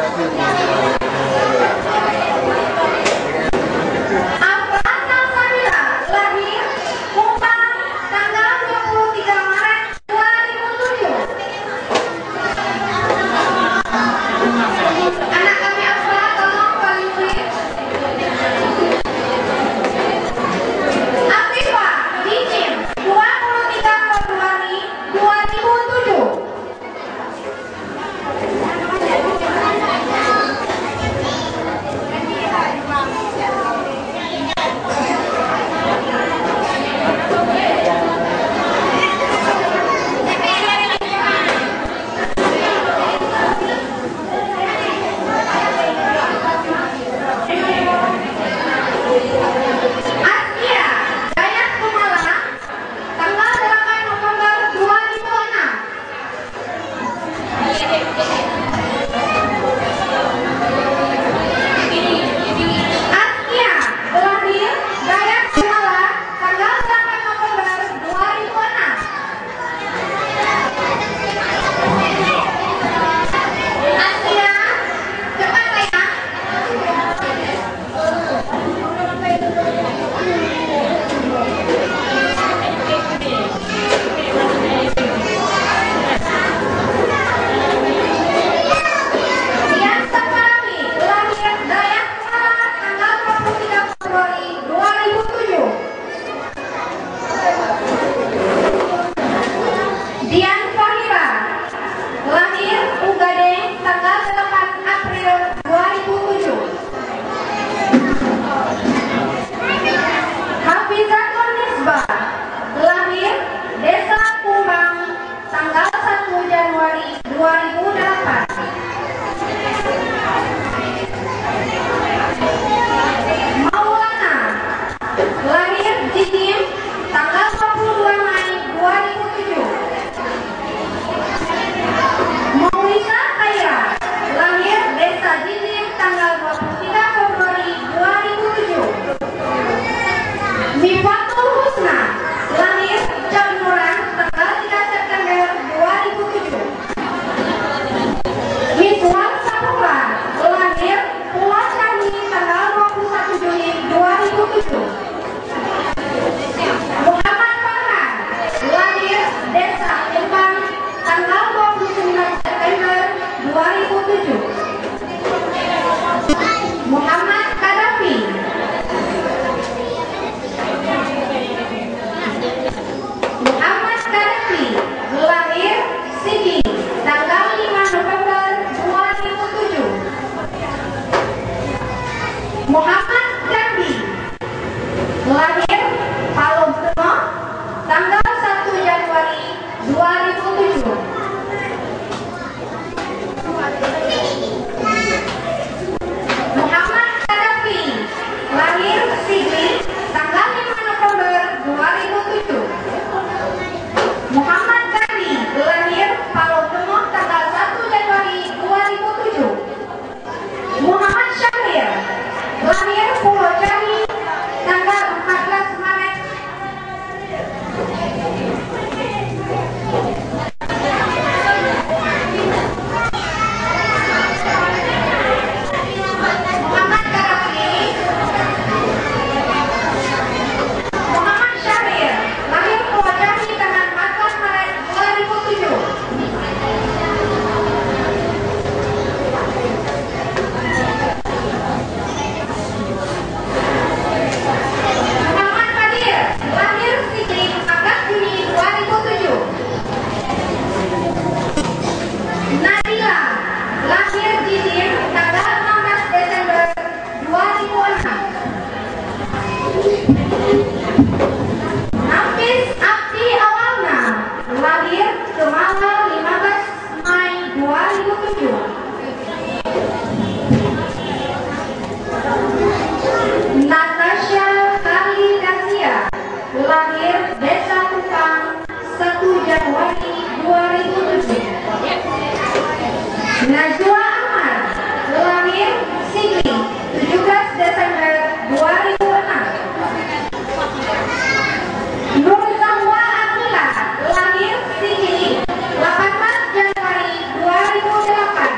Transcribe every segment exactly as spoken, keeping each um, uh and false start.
Afrasa Samira, lahir Kupang, tanggal dua puluh tiga Maret dua ribu tujuh. Anak kami Afra, tolong paling murid. Afifah, Jijim, dua puluh tiga Februari dua ribu tujuh. Askia, Dayah Kumala, tanggal delapan November dua ribu enam. Askia, lahir Dayah Kumala, tanggal delapan November dua ribu enam. Askia, cepat sayang. Dian Saparami, lahir Dayah Kuala, tanggal dua puluh tiga Februari dua ribu tujuh. Dian Fahira, lahir Ugadeng, tanggal delapan April dua ribu tujuh. Hafizatun Nisbah, lahir Desa Kumbang, tanggal satu Januari dua ribu delapan. Maulana, lahir Jijim, tanggal dua puluh dua Mei dua ribu tujuh. Maurisa Khaira, lahir Desa Jijim, tanggal dua puluh tiga Februari dua ribu tujuh. Mifatul Husna, lahir Cot Murang, tanggal tiga September dua ribu tujuh. Miswar Saputra, lahir Pulau Candi, tanggal dua puluh satu Juni dua ribu tujuh. Muhammad Farhan, lahir Desa Lembang, tanggal dua puluh sembilan September dua ribu tujuh. Muhammad Kadafi. Muhammad Kadafi, lahir Sigli, tanggal lima November dua ribu tujuh. Muhammad Gandhi, lahir Paloh Teungoh, tanggal satu Januari dua ribu tujuh. Muhammad Kadafi, lahir Sigli, tanggal lima November dua ribu tujuh. Muhammad Gandhi, lahir Paloh Teungoh, tanggal satu Januari dua ribu tujuh. Muhammad Syahrir, lahir Pulo Candi, tanggal empat belas Maret. Muhammad Kadafi. Muhammad Syahrir, lahir Pulo Candi, tanggal empat belas Maret dua ribu tujuh. Muhammad Fadil, lahir Sigli, empat belas Juni dua ribu tujuh. Nadila, lahir Jijim, tanggal enam belas Desember dua ribu enam. Nafis Abdi Awalna, lahir Keumala, lima belas Mei dua ribu tujuh. Natasha Khalidasia, lahir Desa Kupang, satu Januari dua ribu tujuh. Najwa Ahmad, lahir Sigli, tujuh belas Desember dua ribu enam. Nur Zahwa Akila, lahir Sigli, delapan belas Januari dua ribu delapan.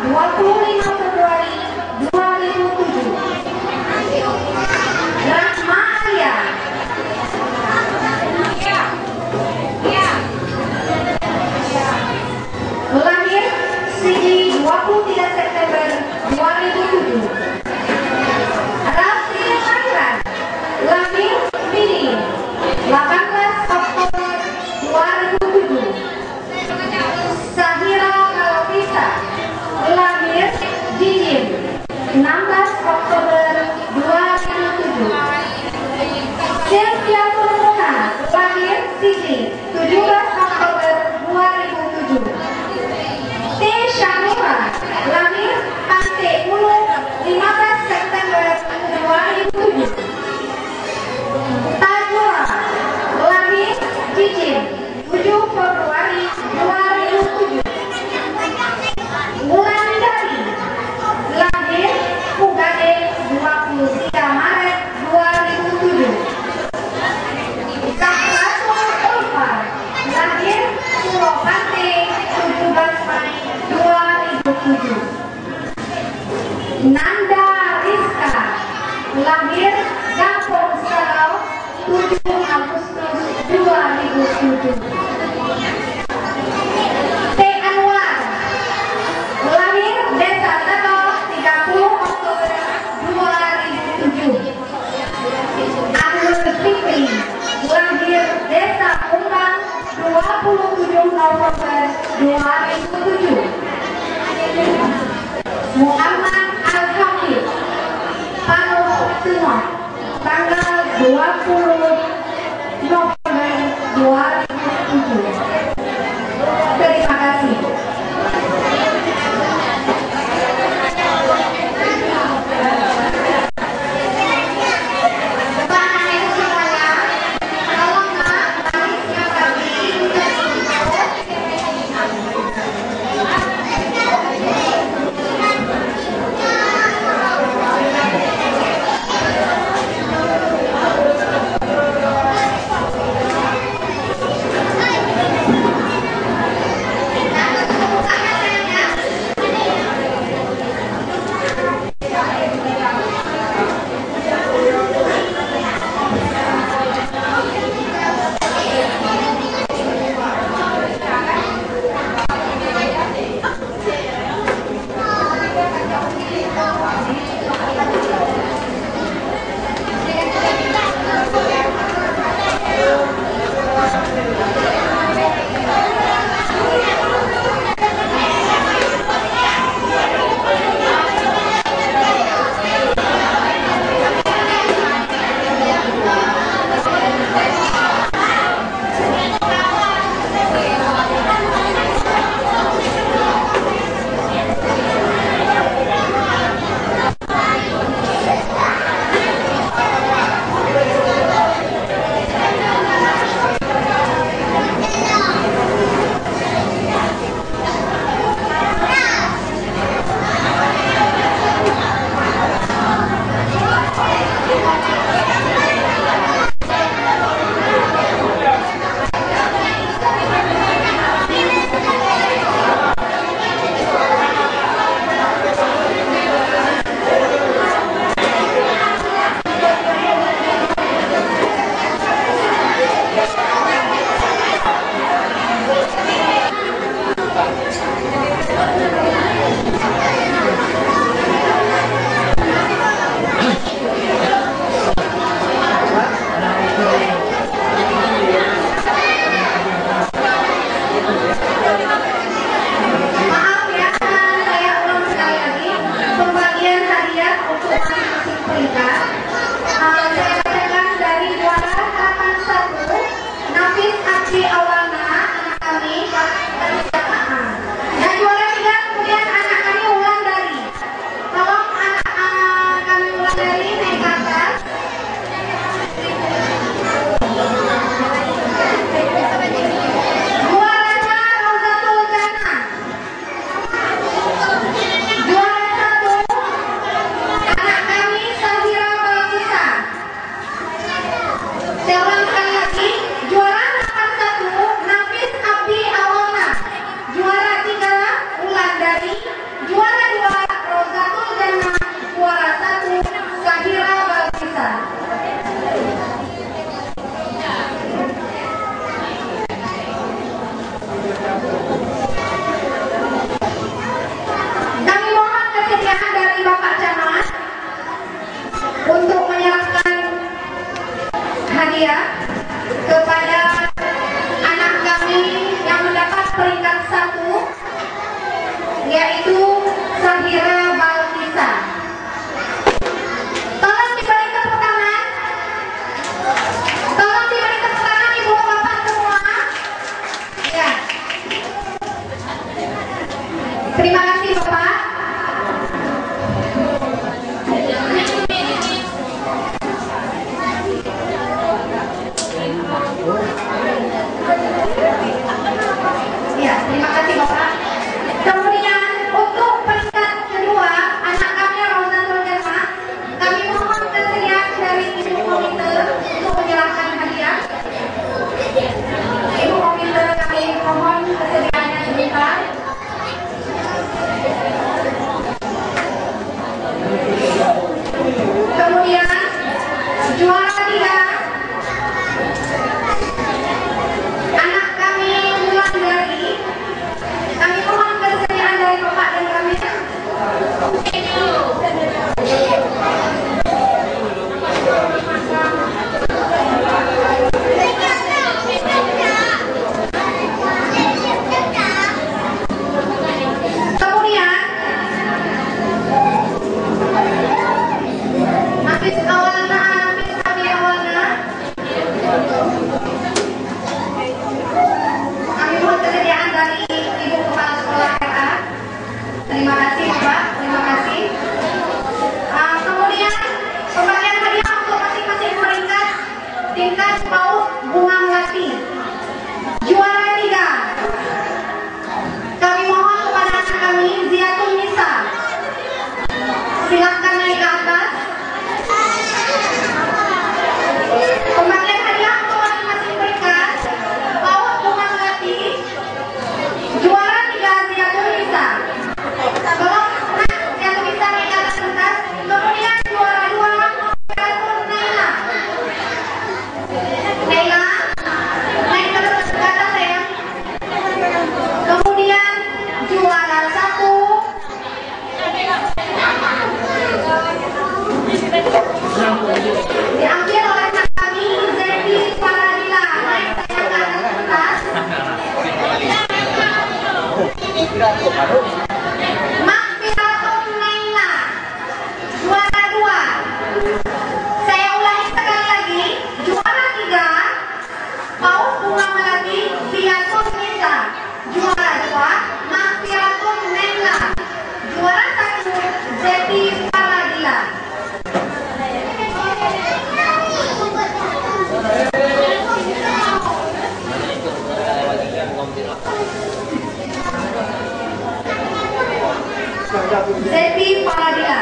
dua puluh lima Februari dua ribu tujuh. Rahma Alia. Lahir Sigi dua puluh tiga September dua ribu tujuh. Raffi Khairan, lahir Pidie, delapan belas Oktober dua ribu tujuh. Sahira Kalofisa, lahir Jijim, enam belas Oktober dua ribu tujuh. Cynthia Purwona, lahir Sigi, tujuh belas Oktober dua ribu tujuh. T Syahrura, lahir Pantai Ulu, lima belas September dua ribu tujuh. Tajura, lahir Jijim, tujuh Februari dua ribu tujuh. Wulandari, lahir Pugade, dua puluh tiga Maret dua ribu tujuh. Zahratul Ulfa, lahir Pulo Pante, tujuh belas Mai dua ribu tujuh. Nanda Rizka, lahir Gampông Salau, tujuh Agustus dua ribu tujuh. T Anwar, lahir Desa Salau, tiga puluh Oktober dua ribu tujuh. Abdul Fikri, lahir Desa Kumbang, dua puluh tujuh November dua ribu tujuh. Muhammad Al-Hafid, Paloh Teunoh, tanggal dua puluh November dua ribu tujuh. Terima kasih. Paus Bunga Melati. Juara tiga. Kami mohon kepada anak kami, Ziatun Nisa. Silakan naik ke atas. Pembagian hadiah untuk masing-masing peringkat. Paus Bunga Melati. Juara tiga, Ziatun Nisa. Tolong, Nak, Ziatun Nisa naik ke atas pentas. Kemudian juara dua, Ziatun Naila. Naila, naik ke atas, ke atas, sayang. Kemudian juara satu, diambil oleh anak kami, Zeti Faradila. Naik, sayang, ke atas pentas. Makfiratun Naila, juara dua. Saya ulangi sekali lagi, juara tiga, Paus Bunga Melati, Ziatun Nisa. Juara dua, Makfiratun Naila. Juara satu, Zeti Faradila. Zeti Faradila.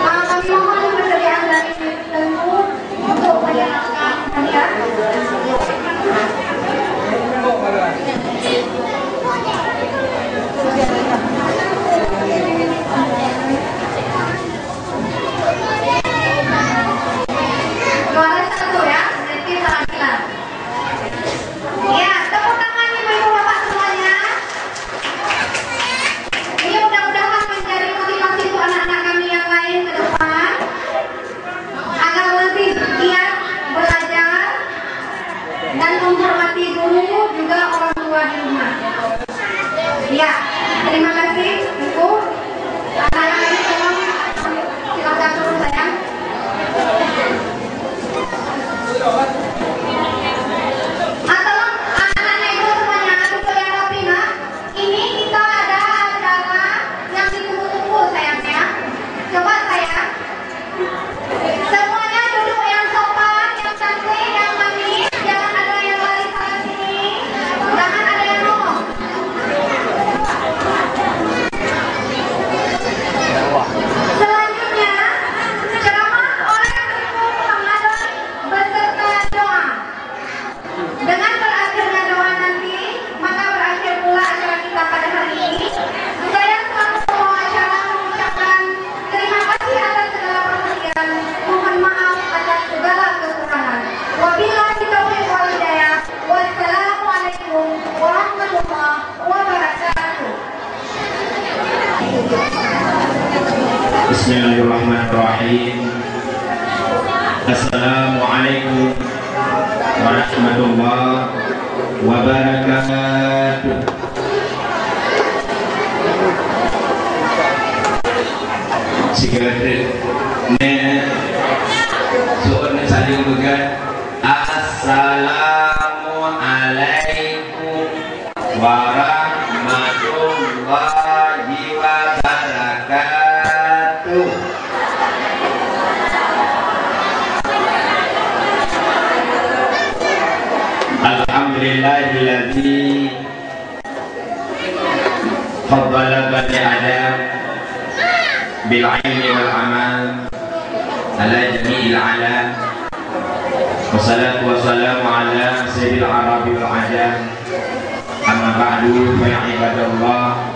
Ah, kami mohon kepersediaan dari Teungku untuk menyerahkan hadiah. Juara satu ya, Zeti Faradila. Ya, tepuk tangan ibu-ibu bapak semuanya. Ini mudah-mudahan menjadi motivasi untuk anak-anak kami yang lain ke depan, agar lebih giat belajar dan menghormati guru juga orang tua di rumah. Ya, terima kasih, Teungku. Anak-anak ini tolong silakan turun, sayang. Ah, tolong anak-anak naik dulu semuanya, duduk yang rapi, Nak. Ini kita ada acara yang ditunggu-tunggu, sayang, ya. Coba, sayang. Semuanya duduk yang sopan, yang cantik, yang manis. Jangan ada yang lari sana sini. Jangan ada yang ngomong. Selanjutnya, ceramah oleh Teungku Muhammad beserta doa. Dengan berakhirnya doa nanti, maka berakhir pula acara kita pada hari ini. Saya selaku pembawa acara mengucapkan terima kasih atas segala perhatian. Mohon maaf atas segala kekurangan. Wabillahi taufiq wal hidayah. Wassalamualaikum warahmatullahi wabarakatuh. Bismillahirrahmanirrahim. Assalamualaikum warahmatullahi wabarakatuh. Sigoe teuk, nèk, seuôt nèk saleuem peugah, Assalamualaikum warahmatullahi wabarakatuh. Alhamdulillahilladzi faddala bani Adam bil ilmi wal amal ala jami'il alam. Wassalatu wassalamu ala sayyidil arabi wal ajam. Amma ba'du, fa ya ibadallah,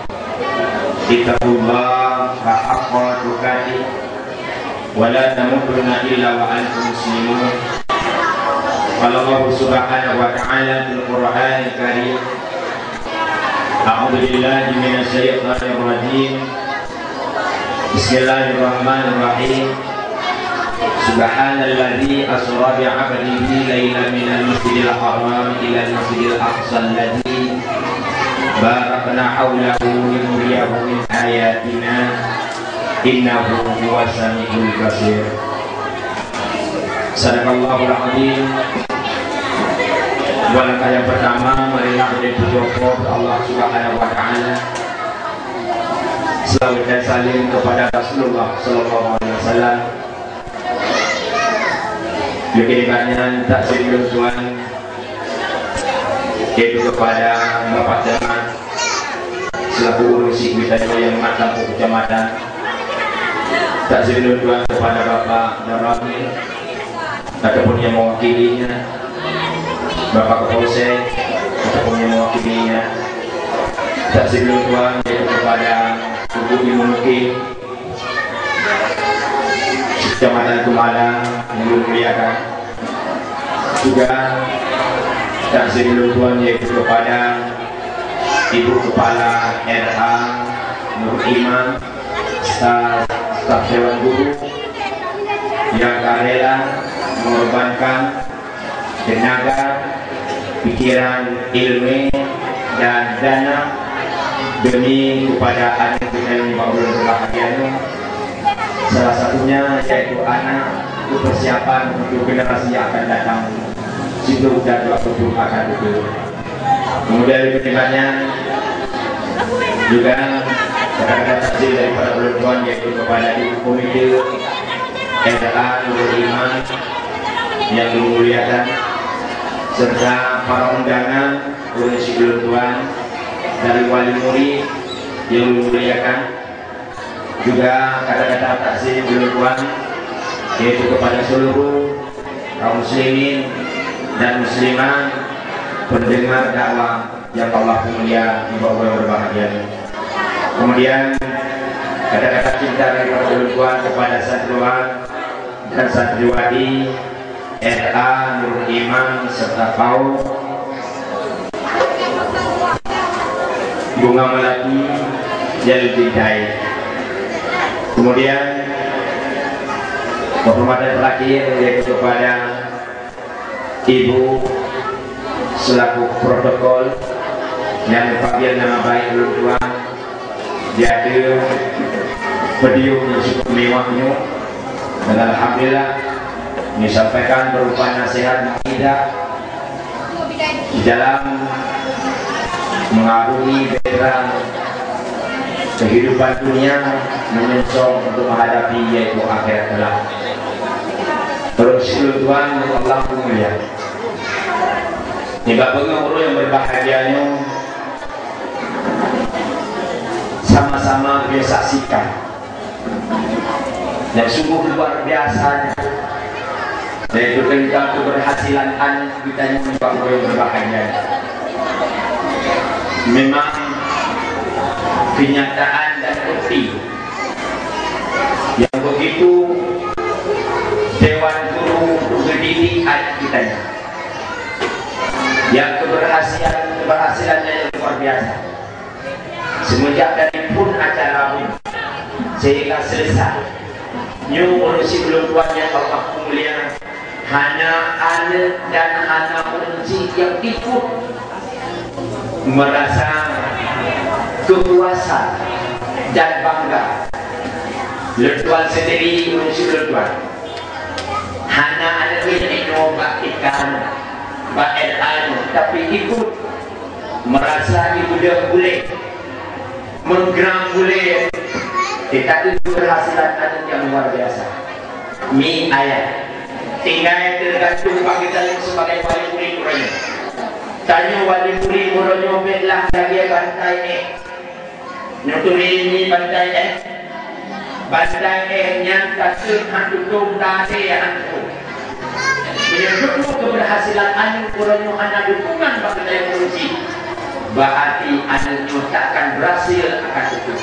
ittaqullaha haqqa tuqatih wa la tamutunna illa wa antum muslimun. Qala Allahu subhanahu wa ta'ala fil Qur'anil Karim, a'udzu billahi minasy syaithanir rajim. Bismillahirrahmanirrahim. Subhanalladzi asra bi 'abdihi lailan minal masjidil haram ilal masjidil aqsa alladzi barakna haulahu linuriyahu min ayatina, innahu huwas samiul basir. Sadaqallahul azim. Buat langkah yang pertama, marilah kita puji Allah Subhanahu wa taala. Selawat dan salam kepada Rasulullah sallallahu alaihi wasallam. Mungkin banyak tak sebelum Tuhan, yaitu kepada Bapak Camat selaku urus geutanyoe nyang mat tampok kecamatan. Tak sebelum Tuhan kepada Bapak Danramil ataupun yang mewakilinya, Bapak Kapolsek ataupun yang mewakilinya. Tak sebelum Tuhan, yaitu kepada Ibu Imum Mukim Kecamatan Kumalang yang dimuliakan. Juga tak sebelum Tuhan, yaitu kepada Ibu Kepala R A Nur Iman, staf, staf Dewan Guru yang ka rela mengorbankan tenaga, pikiran, ilmu, dan dana demi kepada anak geutanyoe bak ulôn berbahagia nyoe. Salah satunya yaitu anak untuk persiapan untuk generasi yang akan datang. Situ dan waktu itu akan betul. Kemudian berikutnya juga kata-kata takzim daripada ulôn tuan, yaitu kepada Ibu Komite R A Nurul Iman yang dimuliakan, serta para undangan ulôn si ulôn tuan dari wali murid yang dimuliakan. Juga kata-kata takzim ulôn tuan, yaitu kepada seluruh kaum muslimin dan muslimat pendengar dakwah yang Allah mulia, ibu-ibu yang berbahagia. Kemudian kata-kata cinta daripada ulôn tuan kepada santriwan dan santriwati R A Nurul Iman serta Paul Bunga Melati Jalil Bidai. Kemudian penghormatan terakhir yaitu kepada Ibu selaku protokol yang memanggil nama baik ulôn tuan di ateueh podium yang cukup mewah nyoe. Dan alhamdulillah, disampaikan berupa nasihat mau'izah di dalam mengarungi bahtera kehidupan dunia, menyongsong untuk menghadapi yaitu akhirat kelak. Terus ulôn tuan Allah mulia. Nibak beungoh ureueng yang berbahagia nyoe sama-sama beliau saksikan yang sungguh luar biasa, yaitu tentang keberhasilan anak kita yang bak ureueng berbahagia. Memang kenyataan dan bukti yang begitu Dewan Guru mendidik anak kita ini. Yang keberhasilan, keberhasilannya yang luar biasa. Semenjak dari pun acara pun sehingga selesai. Nyoe ureueng si ulôn tuan yang Allah mulia, hana aneuk dan hana ureueng si yang ikut merasa kepuasan dan bangga. Lôn tuan sendiri ureueng si ulôn tuan. Hana aneuk nyoe bak ikan, bak L A nyoe, tapi ikut merasa ibudah buleh, menggeram buleh, kita itu keberhasilan aneuk yang luar biasa. Mi ayah, tinggai tergantung bagi tanyoe sebagai wali murid uroe nyoe. Tanyoe wali murid uroe nyoe bèk lah lagèe bantai éh. Nyoe turi mi bantai éh. Bantai éh nyan taseuet han tutông, tasé han tutông. Meunyoe teupeu keberhasilan aneuk uroe nyoe hana dukungan bak geutanyoe ureueng si, berarti aneuk nyoe takkan berhasil akan teupeu.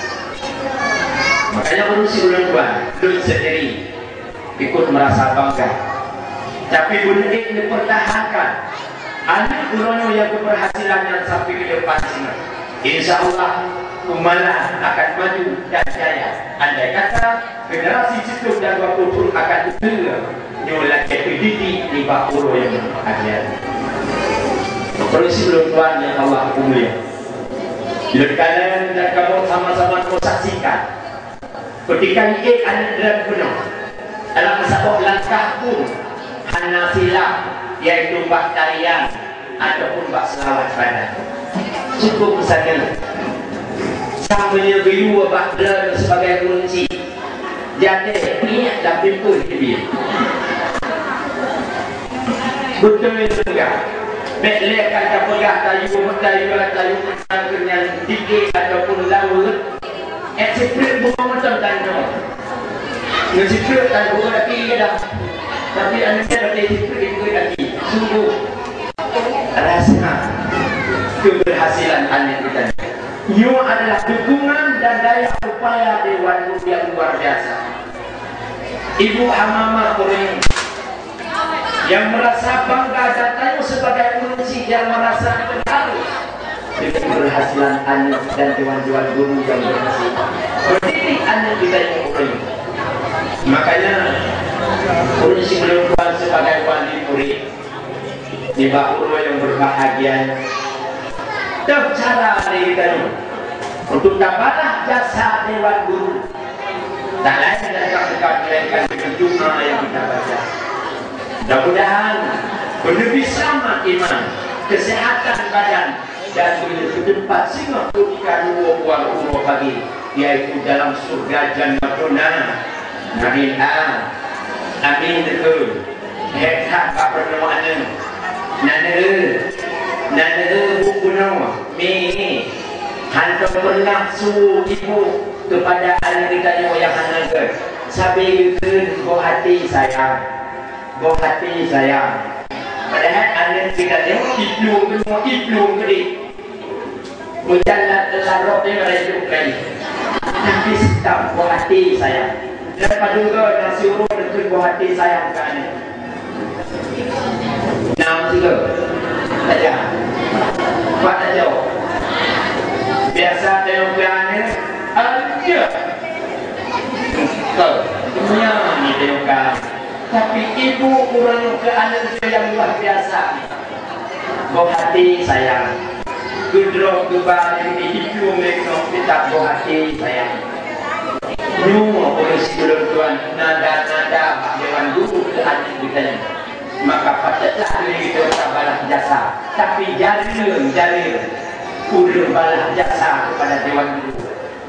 Makanya ureueng si ulôn tuan, lôn sendiri ikut merasa bangga. Tapi beuneuék neupeurtahankan aneuk uroe nyoe nyang keberhasilan nyan sampai ke depan singoh. Insya Allah, Kumalang akan maju dan jaya. Andai kata generasi siplôh dan dua puluh pun akan uteue nyoe lagèe teudidik nibak uroe nyang berbahagia. Ureueng si ulôn tuan nyang Allah mulia, lôn kalon dan kamoe sama-sama meusaksikan Peutika ié aneuk droe bunoe dalam saboh langkah pun hana silap, yaitu bak tarian ataupun bak seulaweuet badan. Cukup meusajan. Sampoe nyoe geuyue bak droe sibagai kunci. Jadi, ngieng lam timpue teubiet. Beutôi leuga. Bék lé ka tapeugah tayue, tayue, tayue meunan keu nyan dikée ataupun laweue. Ék sipreuk bumoe mantong tanyoe. Ngon sipreuk tanyoe bukan laki gadang. Tapi aneuk nyan batée sipreuk ikot laki. Sungguh rasa keberhasilan aneuk kita. Nyoe adalah dukungan dan daya upaya Dewan Guru yang luar biasa. Ibu Hamamah Kureeng yang merasa bangga dan tanyoe sebagai ureueng chik yang merasa terharu dengan keberhasilan aneuk dan dewan-dewan guru yang berhasil mendidik aneuk kita yang murid. Makanya, ureueng chik meuleumpang sebagai wali murid, nibak uroe yang berbahagia, teuh cara lé geutanyoe untuk tabalah jasa dewan guru. Tak lain dan tak bukan melainkan dengan doa yang kita baca. Mudah-mudahan beuneubi selamat iman, kesehatan badan, dan beuneubi teumpat singoh ketika dua buah uroe pagi, yaitu dalam surga Jannatuna Na'im. Amin. Beutôi. Hék that bak peurunoe aneuk. Nan eu, nan eu buet bunoe, mi. Hantom pernah su ibu kepada aneuk geutanyoe nyang hana gét. Sabe geukheun boh até sayang. Boh até sayang. Padahai aneuk geutanyoe iplueng keunoe, iplueng keudeh. Meujalan lam rot nyoe hana jiduek lagi. Tapi seutap boh até sayang. Dan padum goe nyang siuroe neukheun boh até sayang keu aneuk. Nam sigoe. Tajak. Pat tajak. Biasa tayong keu aneuk, aneuk. Tuh, nyan ni tayong keu aneuk. Tapi ibu uroe nyoe keu aneuk nyang luar biasa. Boh até sayang. Keudroe geuba di ibu lé keunoe kitab boh até sayang. Nyoe ureueng sigohlom tuan nada-nada bak dewan guru keu aneuk geutanyoe. Maka patutlah lé geutanyoe tabalah jasa. Tapi jareueng-jareueng ureueng balah jasa kepada dewan guru.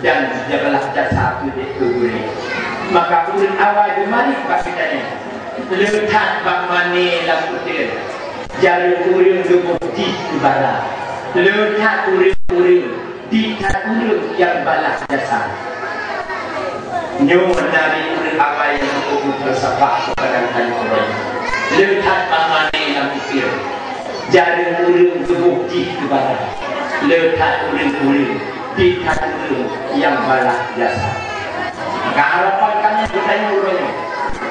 Dan jagalah jasa keu dék keu gurée. Maka ureueng awai geumarit bak geutanyoe, le that bak mané lam uteuen, jareueng ureueng geuboh jih keu bara. Le that ureueng-ureueng, di that ureueng nyang balah jasa. Nyoe na ureueng awai nyang cukup meuteusabak keupada tanyoe uroe nyoe. Le that bak mané lam uteuen, jareueng ureueng geuboh jih keu bara. Le that ureueng-ureueng di that ureueng nyang balah jasa. Maka harapan kami geutanyoe uroe nyoe,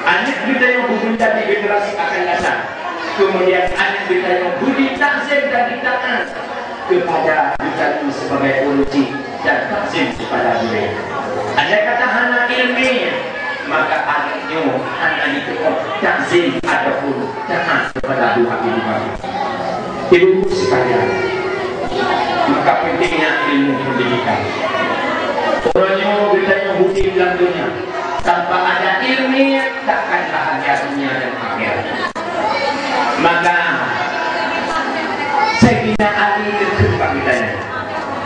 aneuk geutanyoe beumeunjadi generasi akan datang. Kemudian aneuk geutanyoe beudi takzim dan ditaat kepada geutanyoe sebagai ureueng chik dan takzim kepada gurée. Andai kata hana ileumèe, maka aneuk nyoe hana jiteupeue takzim ataupun taat kepada dua ibu bapa. Ibu-ibu sekalian, maka pentingnya ilmu pendidikan. Uroe nyoe geutanyoe udép lam dunia, tanpa ada ilmu, takkan bahagia dunia dan akhirat. Maka, Sayyidina Ali geukheun bak geutanyoe,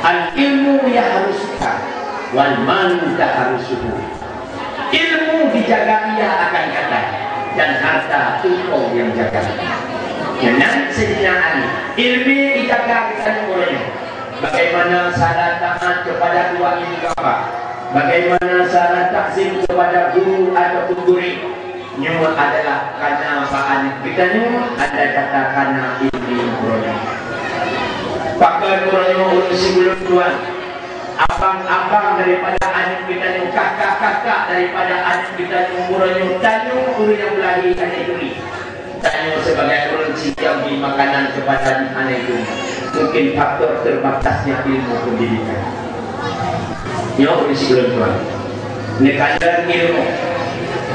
"Al-ilmu yahrusuka, wal malu tahrusuhu." Ilmu dijaga ia akan kata, dan harta engkau yang jaga. Nyan Sayyidina Ali, ilmu dijaga geutanyoe uroe nyoe. Bagaimana syarat taat kepada dua ibu bapa? Bagaimana syarat takzim kepada guru ataupun gurée? Nyoe adalah kana bak aneuk geutanyoe, andai kata kana ilmu uroe nyoe. Pakon uroe nyoe ureueng sigohlom tuan, abang-abang daripada aneuk geutanyoe, kakak-kakak daripada aneuk geutanyoe uroe nyoe, tanyoe ureueng nyang beulahé aneuk geutanyoe. Tanyoe sebagai ureueng chik nyang bri makanan kepada aneuk geutanyoe, mungkin faktor terbatasnya ilmu pendidikan. Nyoe ureueng sigohlom tuan. Neukalon ilmu.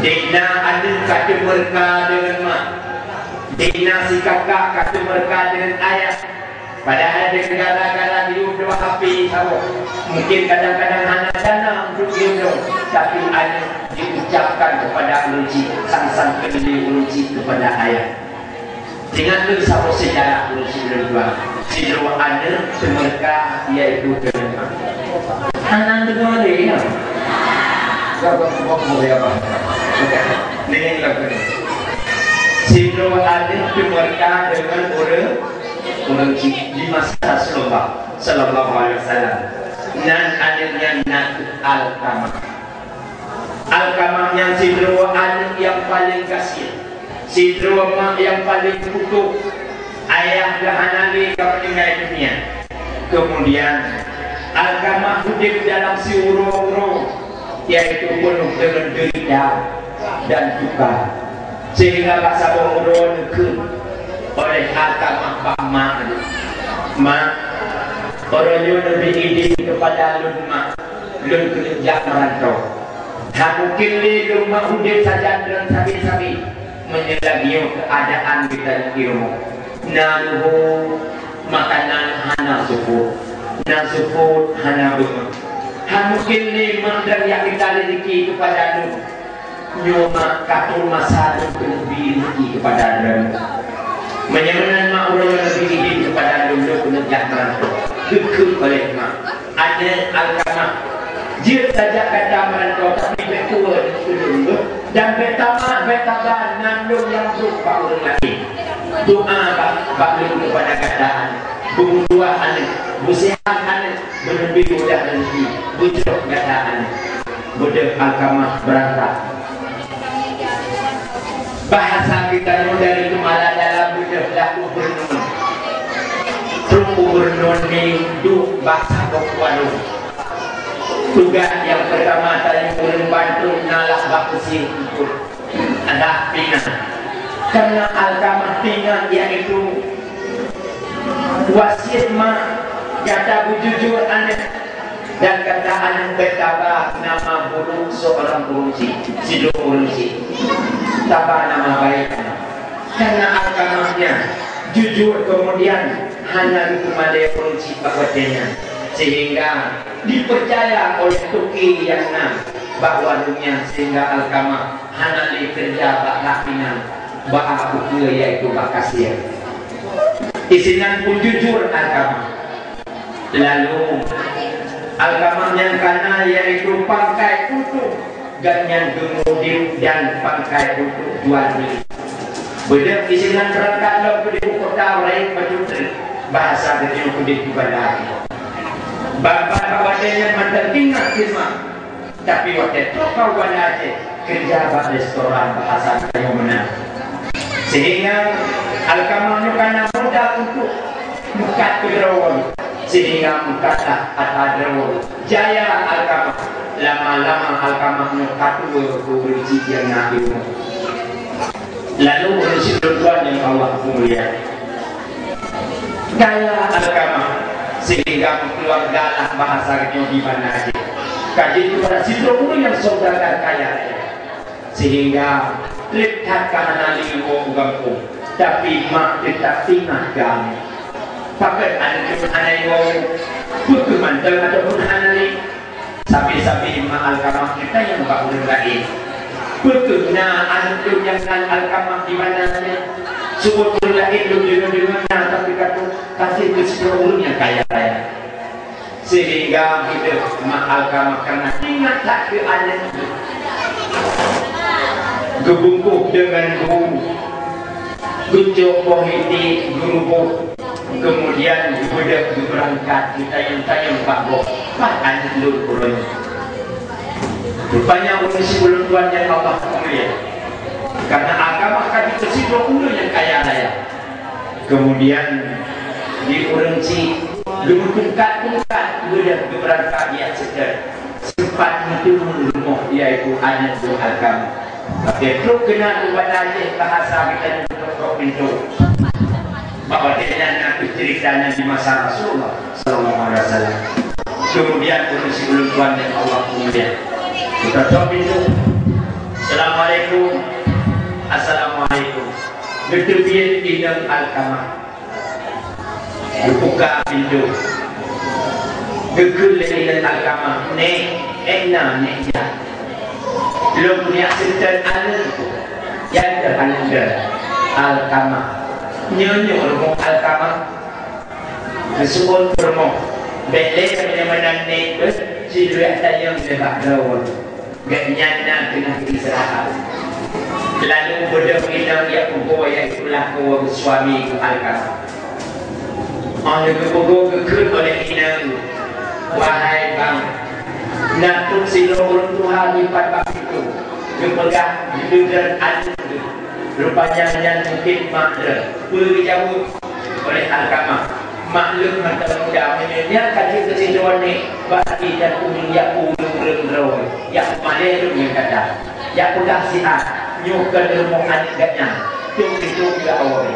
Di na aneuk ka teumeureuka deungon mak. Di na si kakak ka teumeureuka deungon ayah. Padahai di gara-gara diudoe H P saboh. Mungkin kadang-kadang hana dana untuk diudoe, tapi aneuk diucapkan kepada ureueng chik, sang-sang keuneulheueh ureueng chik kepada ayah. Ingat kheueh saboh seujarah ureueng sigohlom tuan. Sidroe aneuk teumeureuka, yaitu keuneuk. Hana deungoe lé, ya? Sabar, sabar, sabar, ya, Pak. Oke. Nih, nih, nih. Sidroe aneuk teumeureuka deungon ureueng, ureueng chik di masa Rasulullah sallallahu alaihi wasallam. Nan aneuk nyan na Alkamah. Alkamah nyan sidroe aneuk nyang paleng gasien, sidroe mak nyang paleng putôh. Ayah geuh hana lé ka meuninggai dunia. Keumudian, Alkamah udeb dalam siuroe-uroe, yaitu peunôh deungon deurita dan duka. Sehingga bak saboh uroe neukheun oleh Alkamah bak mak, "Mak, uroe nyoe neubri idin keupada lôn, Mak, lôn keuneuk jak meuranto. Hana mungken lé lôn mak udeb sajan droe sabe-sabe meunyoe lagèe nyoe keuadaan geutanyoe di rumoh. Na luho, makanan hana seupôt, na seupôt hana beungoh. Hana mungken lé mak droe jak mita reuzeki keupada lôn. Nyoe mak ka troh masa lôn keuneuk bri reuzeki keupada droe. Meunyoe meunan mak, uroe nyoe neubri idin keupada lôn, lôn keuneuk jak meuranto," geukheun oleh mak. Aneuk Alkamah, jeuet tajak gata meuranto, tapi bèk tuwoe ulôn, dan bèk tamat, bèk taba nan lôn nyang brôk bak ureueng laén. Doa bak, bak lôn keupada gata aneuk. Beumeutuah aneuk, beuseuhat aneuk, beuneubi mudah reuzeki, beujroh gata aneuk. Beudôh Alkamah beurangkat. Bahasa geutanyoe dari Keumala Dalam beudôh lam ubeurnon. Trôk ubeurnon nyan duek bak saboh warong. Tugaih nyang peurtama tanyoe ureueng ban trôk na lam bak peusieng eungkôt, lam pinang. Karena Alkamah teuingat, yaitu wasiet mak, gata beujujur aneuk, dan gata aneuk bèk taba nama buruk seorang ureueng chik, sidroe ureueng chik. Taba nama baik aneuk. Karena Alkamah nyan jujur, keumudian hana geupeumalèe ureueng chik bak watèe nyan, sehingga dipeucaya oleh toke nyang na bak warong nyan, sehingga Alkamah hana lé keureuja bak lam pinang, bak ukeue, yaitu bak kasier. Disinan pun jujur Alkamah. Lalu, Alkamah nyang kana, yaitu pangkai untok, gobnyan geumudép dan pangkai untok jual beuli. Beudôh disinan beurangkat lom keudeh u kota, rayeuk bacut treuk, bahasa geutanyoe keudeh di Banda Aceh. Ban-ban bak watèe nyan mantong teuingat keu mak. Tapi watèe trôk ka u Banda Aceh, keureuja bak restoran, bahasa geutanyoe meunan. Sehingga Alkamah nyoe kana modal untok meukat keu droe, sehingga meukatlah ata droe. Jaya Alkamah, lama-lama Alkamah nyoe ka tuwoe keu ureueng chik nyang na di rumoh. Lalu ureueng chik lôn tuan nyang Allah mulia, kaya Alkamah, sehingga meukeuluwarga lah bahasa nyoe di Banda Aceh. Ka jeuet keupada sidroe ureueng nyang saudagar kaya raya. Sehingga trép that ka hana lé iwoe u gampông, tapi mak teutab teuingat keu aneuk. Pakon aneuk lôn hana iwoe? Peu kheueh mantong ataupun hana lé? Sabe-sabe mak Alkamah tanyong bak ureueng laén. Peu kheueh na aneuk lôn nyang nan Alkamah di mana nyan? Seubut ureueng laén lôn deungoe-deungoe na, tapi ka troh, ka jeuet keu sidroe ureueng nyang kaya raya. Sehingga beudôh mak Alkamah kareuna ingat that keu aneuk, geubungkôh deungon bu, geucok boh iték, geuruboh. Keumudian geubeudôh geubeurangkat, geutanyong-tanyong bak gob, "Pat aneuk lôn uroe nyoe?" Rupanya ureueng sibuleuen tuan nyang Allah mulia, karena Alkamah ka jeuet sidroe ureueng nyang kaya raya. Keumudian di ureueng chik geumeutungkat-tungkat, geubeudôh geubeurangkat jak seutôt. Seumpat meuteumé rumoh, yaitu aneuk lôn Alkamah. Watèe trôk keunan u Banda Aceh, bahasa geutanyoe, ketok-ketok pintoe. Bak watèe nyan na kheueh ceurita nyan di masa Rasulullah sallallahu alaihi wasallam. Keumudian ureueng sibuleuen tuan nyang Allah mulia, geuketok pintoe. "Assalamualaikum. Assalamualaikum." Geuteubiet inong Alkamah. Geubuka pintoe. Geukheun lé inong Alkamah, "Nèk, ék na nèk jak. Lôn keuneuk jak seutôt aneuk." "Nyan keuh aneuk lôn, Alkamah." "Nyoe, nyoe rumoh Alkamah?" Geuseuôt rumoh. "Bèk lé meunyoe meunan nèk, beuet, ci lôn jak tanyong nibak droe." Gobnyan na teungoh istirahat. Lalu beudôh inong jak peugoe, yaitu lakoe suami keu Alkamah. Óh lheueh geupeugoe geukheun oleh inong, "Wahai bang, na trok sidroe ureuëng tuha dipat bak pintoe, geupeugah geupeudong aneuk geuh. Rupajih nyan mungken mak droe." Peue geujaweueb oleh Alkamah, "Mak lôn mantong muda, meunyoe nyan ka jeuet keu sidroe nèk, bak até dan ureuëng jak ureuëng droe, jak peumalèe lôn nyang gata. Jak peugah siat, nyoe kon rumoh aneuk gata nyan, trok pintoe jak awai."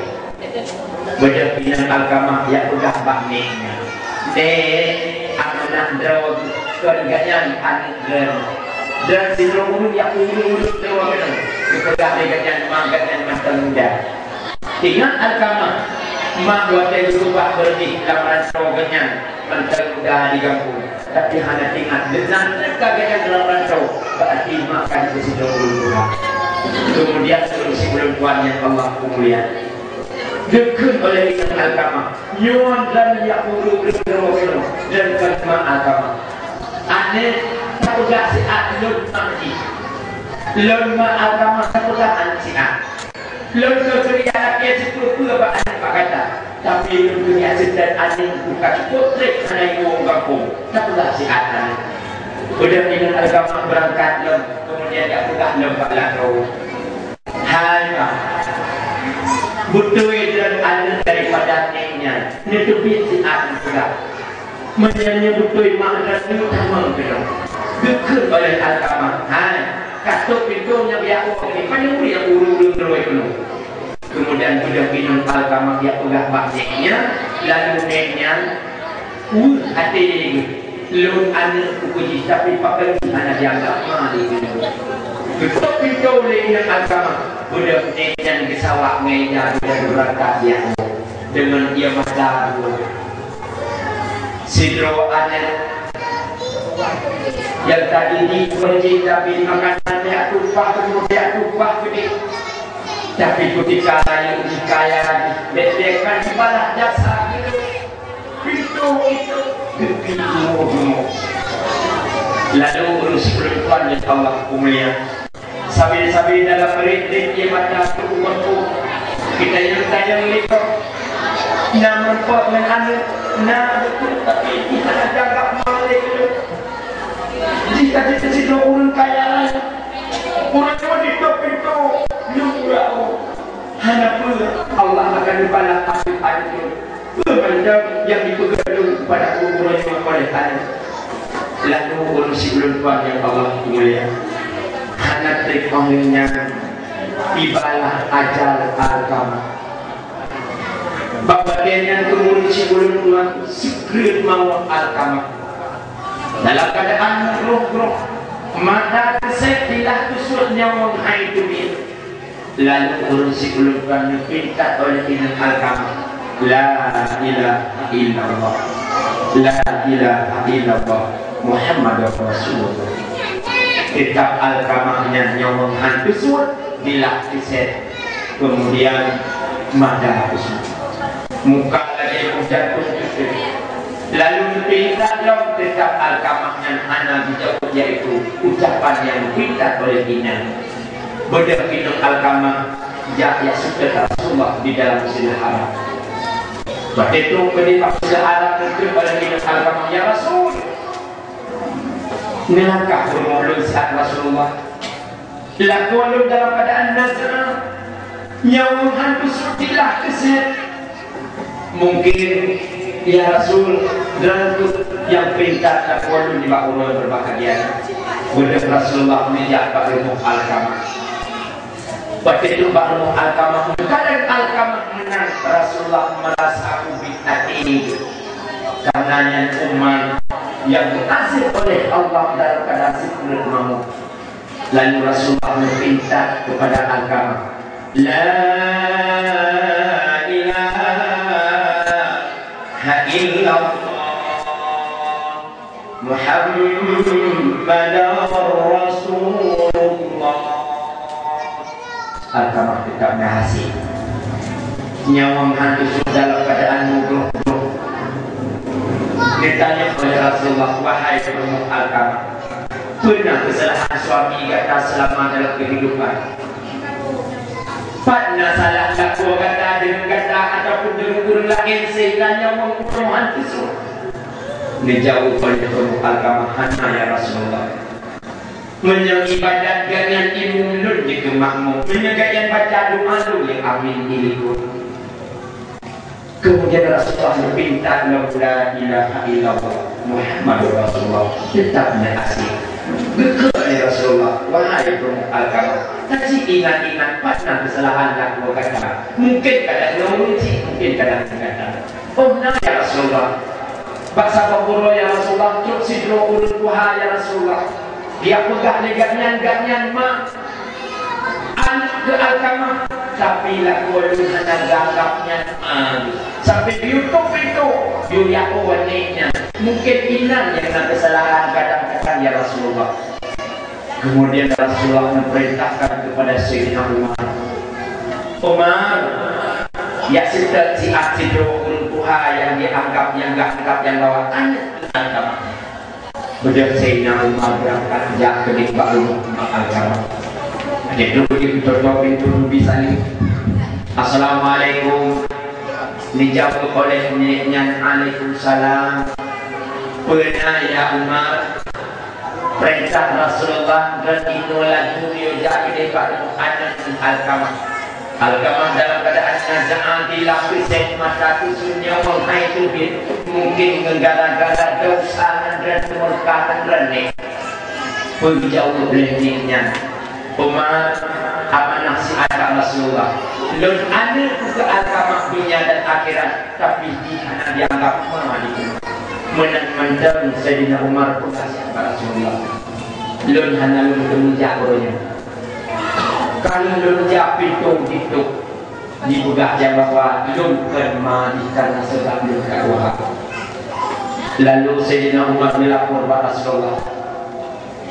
Beudôh inong Alkamah jak peugah bak nèk nyan, "Nèk, aneuk droe kon gata nyan aneuk droe. Dan sidroe ureuëng jak ureuëng droe keunoe, geupeugah lé gata nyan mak gata nyan mantong muda." Ingat Alkamah, mak watèe geupeugah beureuti lam ransoe geuh nyan mantong muda di gampông, tapi hana teuingat, deungon teuka geuh nyan lam ransoe, bak até mak ka jeuet keu sidroe ureuëng tuha. Keumudian, ureuëng sibuleuen tuan nyang Allah peumulia, geukheun oleh inong Alkamah, "Nyoe dan jak ureuëng droe keunoe, dan kon mak Alkamah. Aneuk, tapeugah siat lôn mak jih. Lôn mak Alkamah, tapeugah aneuk siat. Lôn keuh keuneuk lakèe sipeue-peue bak aneuk bak gata, tapi lôn keuneuk seutôt aneuk buka cukôp trép hana iwoe u gampông, tapeugah siat aneuk." Beudôh inong Alkamah beurangkat lom, keumudian jak peugah lom bak lakoe, "Hai mak, beutôi droe aneuk daripada nèk nyan, neuteubiet siat neupeugah. Meunyoe nyoe beutôi mak droe, tamong keunoe." Geukheun oleh Alkamah, "Hai, ka trok pintoe nyan jak awai, panyang ureuëng ureuëng droe keunoe." Keumudian beudôh inong Alkamah jak peugah bak nèk nyan, lalu nèk nyan weueh até geuh, "Lôn aneuk pukoe jih, tapi pakon hana jianggap ma lé ulôn." Geutrok pintoe lé inong Alkamah, beudôh nèk nyan geusawak ngon ija, beudôh beurangkat jak awai deungon ié mata dua. Sidroe aneuk nyang tadidik beureuncita bri makanan, jak tumpah keunoe, jak tumpah keudéh. Tapi keutika rayeuk jih kaya jih, bèk-bèk ka jibalah jasa jih. Pintoe itu geupintoe rumoh. Lalu ureuëng sibuleuen tuan nyang Allah peumulia, sabe-sabe dalam rét-rét ié mata teuumpuk. Geutanyong-tanyong lé gob, "Na meurumpok ngon aneuk?" "Na, beutôi, tapi hana jianggap ma lé ulôn. Jih ka jeuet keu sidroe ureuëng kaya raya. Ureuëng nyoe jitôb pintoe, lôn uroe." Hana peue, Allah akan geubalah aneuk-aneuk nyoe. Peue mantong nyang jipeugandong bak uroe nyoe oleh aneuk. Lalu ureuëng sibuleuen tuan nyang Allah mulia, hana trép óh lheueh nyan tibalah ajal Alkamah. Bak watèe nyan ureuëng sibuleuen tuan sikreuet mawöt Alkamah. Dalam keuadaan meugroh-groh, mata teusét, dilah teusut, nyawöng hai teubiet. Lalu ureuëng sibuleuen tuan neupintat oleh inong Alkamah, "La ilaha illallah. La ilaha illallah. Muhammadur Rasulullah." Teutap Alkamah nyan nyawöng han teusut, dilah teusét, keumudian mata teusut. Muka lagèe boh jantông teuteuh. Lalu neupintat lom, teutap Alkamah nyan hana jijaweueb, yaitu ucapan nyang neupintat oleh inong. Beudôh inong Alkamah jak, jak seutôt Rasulullah di dalam Masjidil Haram. Watèe trôk keudéh bak Masjidil Haram, geukheun oleh inong Alkamah, "Ya Rasul, neulangkah peurumoh lôn siat Rasulullah. Lakoe lôn dalam keuadaan nazra, nyawöng han teusut, dilah teusét. Mungken, ya Rasul, droeneuh kheueh nyang pintat lakoe lôn nibak uroe nyang beubahgia nyoe." Beudôh Rasulullah neujak bak rumoh Alkamah. Watèe trôk bak rumoh Alkamah, meukadan Alkamah meunan, Rasulullah meurasa ubit até. Kareuna nyan umat nyang geuazeb oleh Allah dalam keuadaan sikreuet mawöt. Lalu Rasulullah meupintat keupada Alkamah, "La ilaha illallah, Muhammadar Rasulullah." Alkamah teutap na hasé. Nyawöng han teusut dalam keuadaan meugroh-groh. Geutanyong oleh Rasulullah, "Wahai peurumoh Alkamah, peue na keusalahan suami gata seulama dalam keuhidupan?" Pat na salah lakoe gata deungon gata ataupun deungon ureueng laén sehingga nyawöng uroe han teusoe? Neujaweueb oleh Ummu Alqamah, "Hana, ya Rasulullah. Meunyoe ibadat gobnyan imum, lôn jeuet keu makmum. Meunyoe gobnyan baca doa, lôn jeuet amin di likot." Kemudian Rasulullah meupinta lom, "La ilaha illallah Muhammadur Rasulullah." Teutap na asyik. Geukheun lé Rasulullah, "Wahai Ummu Alqamah, taji ingat-ingat pat na keusalahan lakoe gata. Mungken kadang nyoe ureueng chik, mungken kadang gata." "Oh na, ya Rasulullah." "Bak saboh uroe, ya Rasulullah, trok sidroe ureueng tuha, ya Rasulullah. Geujak peugah lé gobnyan, gobnyan ma aneuk keu Alqamah, tapi lakoe lôn hana geuanggap nyan ma lé. Sampai geuyue tok pintoe, geuyue jak woe aneuk nyan. Mungken inan nyang na keusalahan kadang-kadang, ya Rasulullah." Kemudian Rasulullah memerintahkan kepada Sayyidina Umar, "Umar, jak seutôt siat sidroe ureueng tuha nyang jianggap, nyang geuanggap nyang bahwa aneuk keu Alqamah." Beudôh Sayyidina Umar beurangkat jak keuneuk bak rumoh Ummu Alqamah. Adak trok jeuet, geutôp pintoe, neubi saleuem. "Assalamualaikum." Neujaweueb oleh nenek nyan, "Waalaikumsalam." "Peue na, ya Umar?" "Peurintah Rasulullah, droeneuh inoe laju neujak keudeh bak rumoh aneuk Alqamah. Alqamah dalam keuadaan naze'a, dilapéh sép mata, teuseun nyawöng hai teubiet, mungken ngon gara-gara desya nyang droeneuh, keumurkaan droeneuh." Peue geujaweueb lé nenek nyan, "Umar, amanah siat bak Rasulullah. Lôn aneuk keu Alqamah donya dan akhirat, tapi jih hana jianggap ma di ulôn." Meunan mantong Saidina Umar peugah siat bak Rasulullah, "Lôn hana lôn teumé jak uroe nyoe. Ka lheueh lôn jak pintoe jitôp, jipeugah jak bahwa lôn kon ma jih kareuna sabab lôn ka tuha." Lalu Saidina Umar geulapor bak Rasulullah.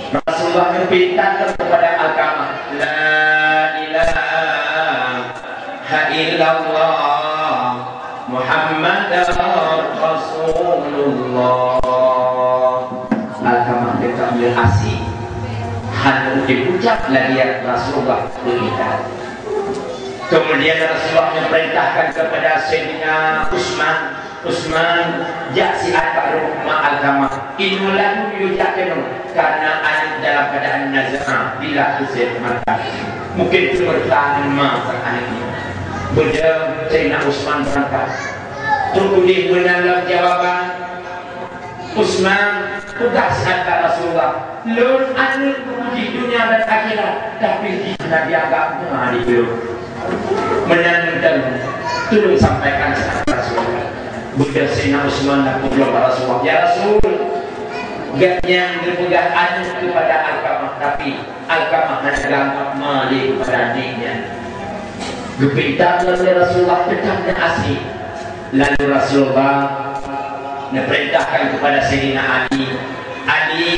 Rasulullah geupinta kepada Alqamah, "La ilaha illallah Muhammadar Rasulullah." Alqamah teuka meuaséh, hana jiucab lagèe Rasulullah peurintah. Kemudian Rasulullah memerintahkan kepada Saidina Utsman, "Utsman, jak siat bak rumoh ma Alqamah. Inoe laju neujak keunoe, kareuna aneuk dalam keuadaan naze'a, dilapéh sép mata. Mungken keumurkaan ma sang aneuk nyoe." Beudôh Saidina Utsman beurangkat. Trok udeb meunan lom jawaban Utsman, peugah siat bak Rasulullah, "Lôn aneuk keu jih donya dan akhirat, tapi jih hana jianggap ma di ulôn." Meunan mantong, tulông sampaikan siat bak Rasulullah. Beudôh Saidina Utsman na peugah bak Rasulullah, "Ya Rasul, gobnyan geupeugah aneuk keupada Alqamah, tapi Alqamah hana geuanggap ma lé keupada aneuk nyan." Geupinta lom lé Rasulullah, teutab na aséh. Lalu Rasulullah neupeurintahkan keupada Saidina Ali, "Ali,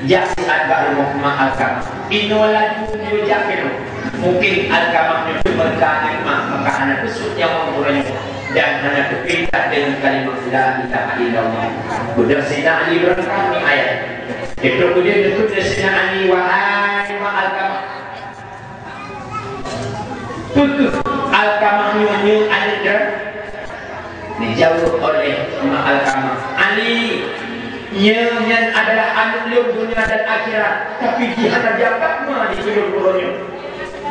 jak siat bak rumoh ma Alqamah. Inoe laju neujak keunoe. Mungken Alqamah nyoe teumeureuka ngon ma, maka hana teusut nyawöng uroe nyoe dan hana teupinta deungon kalimat la ilaha illallah." Beudôh Saidina Ali beurangkat meuayat. Trok udeb neukheun lé Saidina Ali, "Wahai ma Alqamah, peu kheueh Alqamah nyoe, nyoe aneuk droe?" Dijaweueb oleh ma Alqamah, "Ali, nyoe nyan adalah aneuk lôn donya dan akhirat, tapi jih hana jianggap ma di ulôn uroe nyoe."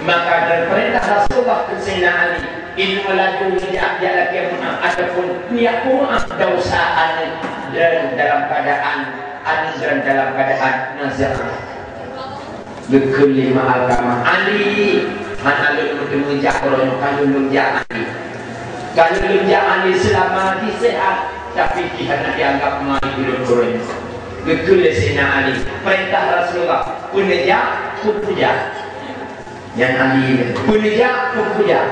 Maka geupeurintah Rasulullah keu Saidina Ali, "Inoe laju neujak, jak lakèe meu'ah ataupun neujak peumeu'ah desya aneuk droe dalam keuadaan, aneuk droe dalam keuadaan naze'a." Geukheun lé ma Alqamah, "Ali, hana lôn meuteumé jak uroe nyoe, ka lheueh lôn jak Ali. Ka lheueh lôn jak Ali seulama jih seuhat, tapi jih hana jianggap ma di ulôn uroe nyoe." Geukheun lé Saidina Ali, "Peurintah Rasulullah, peu neujak, peu kujak." Nyan Ali, "Peu neujak, peu kujak."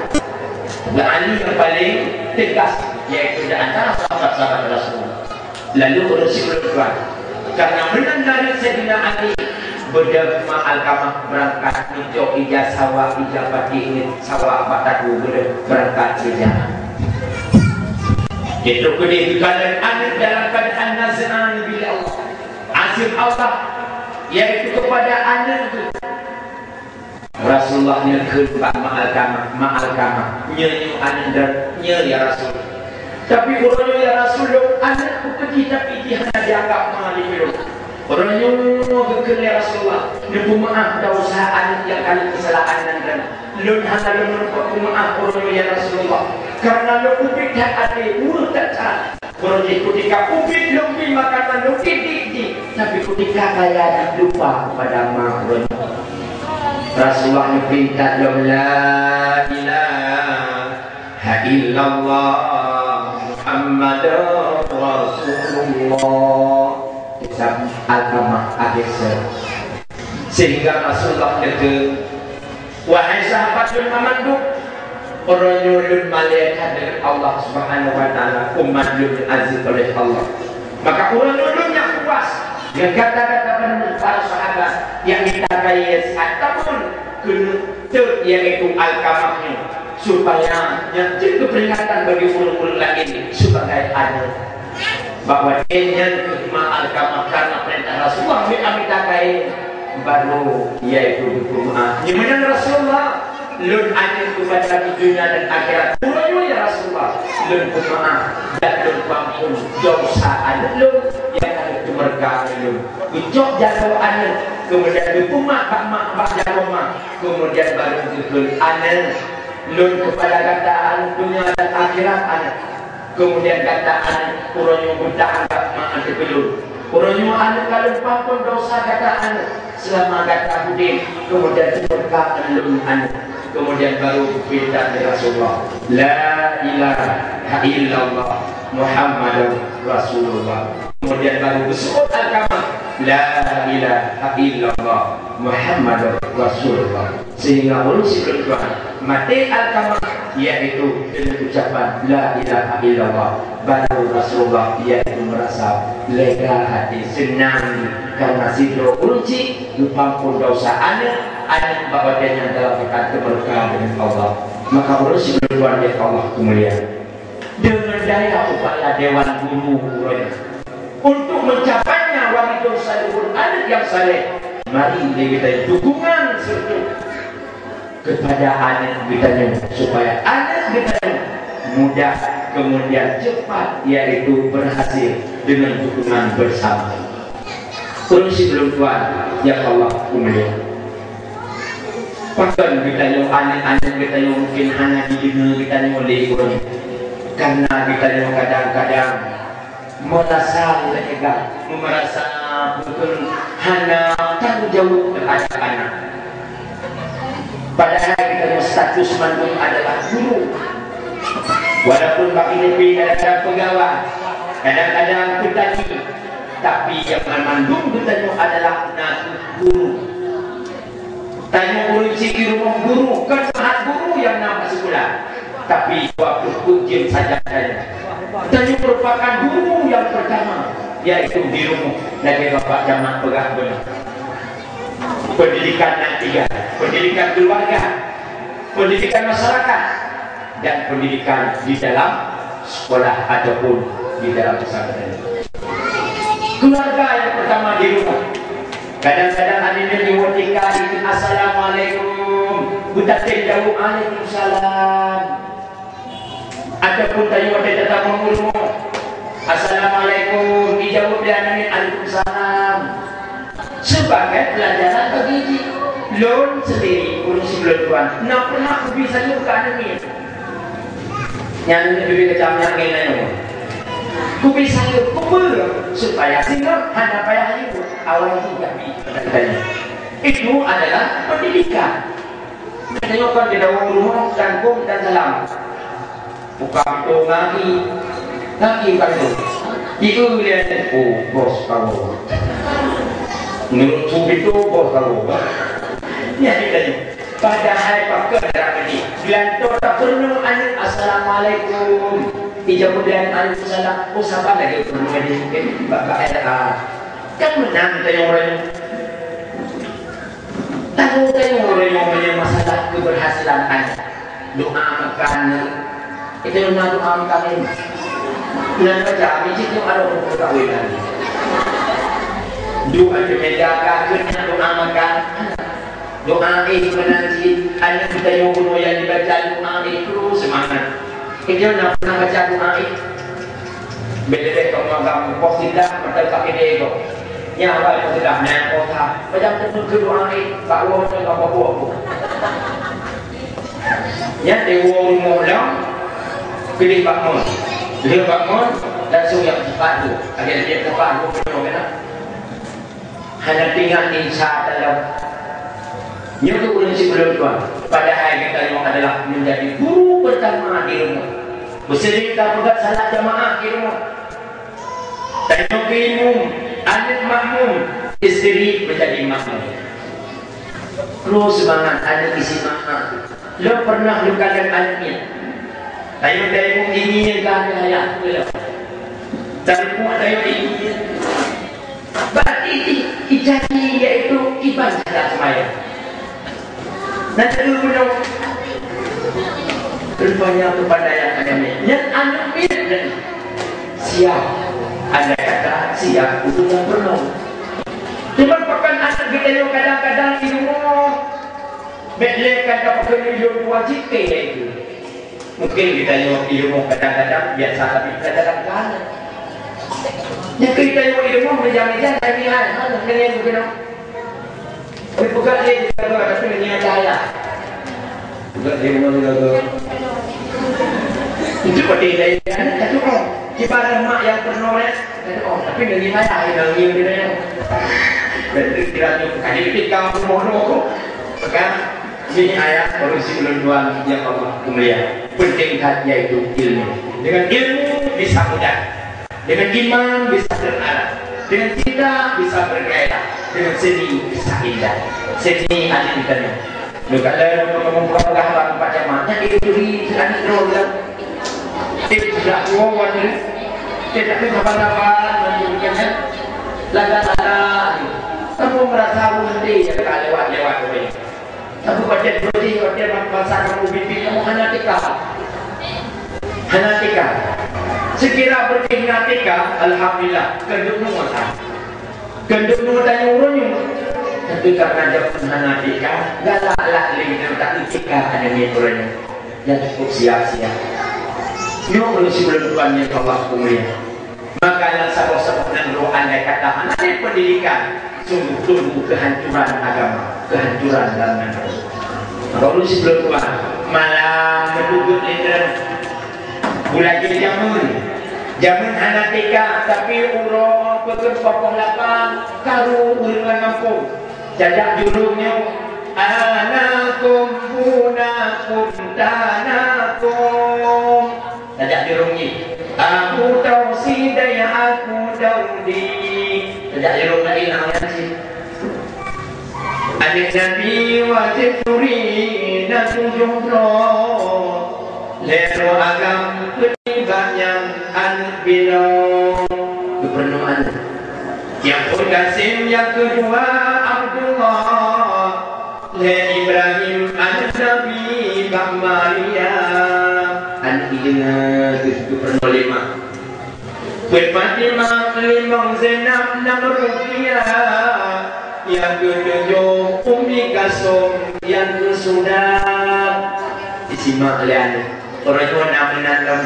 Nyan Ali nyang paleng teugas, yaitu di antara sahabat-sahabat Rasulullah. Lalu ureueng sikureueng tuan. Karena meunan na Saidina Ali, beudôh ma Alqamah beurangkat, neujok ija sawa, ija pati, sawa bak takue, beudôh beurangkat ija. Itu keudeh keukalon aneuk dalam keadaan naze'a, neubi lé Allah. Azeueb Allah, yaitu kepada aneuk tu. Rasulullah neukheun bak Ma Alkamah, "Ma Alkamah, nyoe, nyoe aneuk droe, nyoe ya Rasul. Tapi uroe nyoe ya Rasul, lôn aneuk kupeugah tapi jih hana jianggap ma lé ulôn. Uroe nyoe geukheun lé Rasulullah, neupeumeu'ah desya aneuk nyang ka lheueh keusalahan nan droe. Lôn hana lôn meurumpok peumeu'ah uroe nyoe ya Rasulullah, kareuna lôn ubit that até, ureueng that that." Uroe jih kutika ubit lôn bri makanan lôn tieb-tieb jih, tapi kutika kaya jih lupa kepada ma uroe nyoe. Rasulullah neupeurintah lom, "La ilaha illallah Muhammadur Rasulullah." Kisah Alkamah akhé seuhat. Sehingga Rasulullah neukheun, "Wahai sahabat lôn banmandum, uroe nyoe lôn malée that deungon Allah Subhanahu wa Taala, umat lôn neuazeueb oleh Allah. Maka uroe nyoe lôn nyang puas ngon gata-gata banmandum para sahabat nyang mita kayée siat, keuneuk teuk, yaitu Alkamah nyoe, supaya nyan jeuet keu peuringatan bagi ureueng-ureueng laén sibagai aneuk." Bak watée nyan Ma Alkamah karena peurintah Rasulullah meu'ah mita kayée, baru yaitu geupeumeu'ah. Nyoe meunan Rasulullah, lôn aneuk keupada di dunia dan akhirat. Uroe nyoe ya Rasulullah, lôn peumeu'ah dan lôn peuampon desya aneuk lôn nyang ka lheueh teumeureuka lé lôn. Geucok jaroe aneuk, kemudian geupeumat bak ma, bak jaroe ma, kemudian baru geukheun, "Aneuk, lôn keupada gata aneuk dunia dan akhirat aneuk." Keumudian gata aneuk uroe nyoe beutaanggap ma ateueh keu lôn. Uroe nyoe aneuk ka lôn peuampon desya gata aneuk seulama gata udeb, keumudian teumeureuka ngon lôn aneuk. Keumudian baru geupinta lé Rasulullah, "La ilaha illallah Muhammadur Rasulullah." Keumudian baru geuseuôt Alkamah, "La ilaha illallah Muhammadur Rasulullah." Sehingga ureueng sibeuleueng tuan maté Alkamah, yaitu dengan ucapan la ilaha illallah, baru Rasulullah yaitu merasa lega hati, senang karena sidroe ureueng chik geupeuampon desya aneuk, aneuk bak watée nyan dalam keuadaan teumeureuka dengan Allah. Maka ureueng sibeuleueng tuan nyang Allah keumuliaan, dengan daya upaya dewan guru uroe nyan untuk mencapainya wahidun salihun, aneuk nyang saleh, mari lé geutanyoe dukungan serta kepada aneuk geutanyoe, supaya aneuk geutanyoe mudah kemudian cepat, yaitu berhasil dengan dukungan bersama. Ureueng sibeuleueng tuan nyang Allah keumuliaan, pakon geutanyoe aneuk-aneuk geutanyoe mungkin hana jideungoe geutanyoe lé ureueng, karena geutanyoe kadang-kadang meurasa lé ega, meurasa beutôi hana tanggung jaweueb teuhadab aneuk. Padahai geutanyoe status mandum adalah guru. Walaupun bak I P kadang-kadang peugawai, kadang-kadang peutani, tapi nyang mandum geutanyoe adalah nakeuh guru. Tanyoe ureueng chik di rumoh guru, kon meuhat guru nyang na bak sikula, tapi dua ploh peuet jeuem sajan tanyoe. Tanyoe merupakan guru nyang pertama, yaitu di rumoh, lagée Bapak Camat peugah beuneuh. Pendidikan nyang tiga, pendidikan keluarga, pendidikan masyarakat, dan pendidikan di dalam sekolah ataupun di dalam pesantren. Keluarga yang pertama di rumah. Kadang-kadang aneuk nyoe jiwoe tika, "Assalamualaikum." Beutatem jaweueb, "Waalaikumsalam." Ataupun tanyoe watée tatamong u rumoh, "Assalamualaikum," ijaweueb lé aneuk nyan, "Waalaikumsalam." Sebagai pelajaran bagi jih. Lôn sendiri, ureueng sibeuleueng tuan, na pernah kubi sayeup keu aneuk miet. Nyan leubeh keucam nyang ngieng nyoe. Kubi sayeup, kupeue, supaya singoh hana payah yue. Awai jih Nabi. Itu adalah pendidikan. Tanyoe kon di dalam rumah dan kum dan salam. Buka pintu ngaki, ngaki buka pintu. Di lé, "Oh, bos kamu." Nurut su pintu, "Bos kamu." Nyan tanyoe. Padahai pakon dara tadi. Geulantoe tapeurunoe aneuk, "Assalamualaikum." Ijaweueb lé aneuk, "Waalaikumsalam." Oh, saban lagée peurunoe di mungkin bak, bak R A. Kan meunan tanyoe ureueng nyoe. Tanyoe, tanyoe ureueng nyoe meunyoe masalah keberhasilan aneuk. Doa makan, itu na doa makan ni. Nan baca, mijit tu ada orang kahwin lagi. Doa di meja, kakaknya doa makan. Doa éh meunan cit, aneuk geutanyoe bunoe nyang jibaca doa éh, kru seumangat. Geutanyoe na pernah baca doa éh? Bèk leubeh kamoe agam poh siblah mantong ka keudè gob. Nyan awai poh siblah, nyan poh sa. Macam teupeu keu doa éh, bak woe nyoe ka poh-poh. Nyan lheuh woe rumoh lom, keudeh bak mon. Lheuh bak mon, langsung jak sifat tu. Akhé jak sifat tu, keunoe keunan. Hana teuingat insya Allah. Nyoe keuh ulôn sigohlom tuan. Padahai geutanyoe adalah menjadi guru pertama di rumah. Beuseuti tapeugah salat jamaah di rumah. Tanyoe keu imum, aneuk makmum, isteri menjadi makmum. Kru seumangat aneuk isi maha. Lôn pernah lôn kalon aneuk miet. Tanyoe, tanyoe ingin ka ada ayah, betul tak? Tapi buat tanyoe ingin. Berarti i-, ijadi yaitu iban cara sembahyang. Nah, jadi benar. Rupanya kepandaian aneuk miet. Nyan aneuk miet tadi. Siap. Andai kata siap untuk yang penuh. Cuma pakon aneuk geutanyoe kadang-kadang di rumah. Bèk lé ka tapeukeunong lôn tuan cit teuh lagèe itu. Mungkin geutanyoe di rumoh kadang-kadang biasa, tapi kadang-kadang galak. Nyan keuh geutanyoe di rumoh meunyoe mejan-mejan, tapi hai, hai, nyan keuh. Dipeugah lé geutanyoe, tapi meunyoe cahya. Peugah lé rumoh geutanyoe. Itu pasti dari aneuk satu orang. Ibarat mak yang pernah, eh, satu orang, tapi meunyoe ayah, ayah, ayah, ayah. Berarti kira tu, kaji ketika rumoh tu, kan? Ini ayat baru sebelum Tuhan yang Allah mulia. Penting that yaitu ilmu. Dengan ilmu bisa mudah. Dengan iman bisa beranak. Dengan cinta bisa bergairah. Dengan seni bisa indah. Seni aneuk geutanyoe. Leuka lé ngomong peugah-peugah bak tempat jamaah. Nyan itu duri aneuk droe bilang. Eh, tidak tua wan ni. Eh, tapi sabar-sabar, lanjutkan ya. Lada-lada. Kamu merasa berhenti ya, tak lewat-lewat. Tapi watèe beudôh, watèe ban-, bansa kamoe biet-biet, kamoe hana teuka. Hana teuka. Sekira beudôh na teuka, alhamdulillah, keuneuk nyoe masa. Keuneuk nyoe tanyoe uroe nyoe. Tapi karena jameun hana teuka, galak lah lé nyoe tak teuka aneuk miet uroe nyoe. Nyan cukup siap-siap. Nyoe ulôn sigohlom tuan nyang Allah peumulia. Maka nyang saboh-saboh nanggroe andai kata hana lé pendidikan, sungguh tunggu kehancuran agama, kehancuran dalam nanggroe. Maka ulôn sigohlom tuan, malam neupeubuet lé droen bulan jih jameun. Jameun hana teuka, tapi uroe peuet poh lapan karu ureueng lam gampông. Tajak jurông nyoe, anakum bunakum tanakum. Tajak jurông jih, aku tau sidai, aku tau di. Tajak jurông laén, laén cit. Aneuk Nabi wajéb turi na tujoh droe. Lhèe droe agam peuti bak nyan aneuk binoe. Gubernur aneuk. Nyang phôn Kasim, nyang keudua Abdullah, lhèe Ibrahim aneuk Nabi bak Maria. Aneuk ileue geuh gubernur lima. Peuet Fatimah, limong Zainab, nam Ruqayyah, nyang keutujoh Ummi Kalsum, nyang keusudah. Disimak lé aneuk. Uroe nyoe na meunan lom.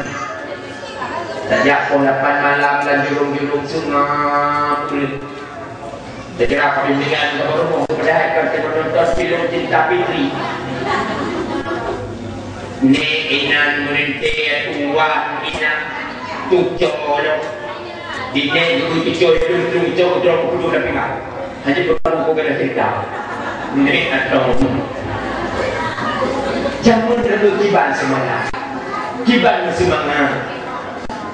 Tajak poh lapan malam lam jurông-jurông seungab. Saya kira pimpinan kepada rumoh kepada akan kita nonton filem Cinta Fitri. Ni inan merintih tuan inan tucok lo. Di ni guru tucok itu tucok itu aku kudu dah pingat. Hanya berlalu kau kena cerita. Ni atau jameun terlalu kiban semangat. Kiban semangat.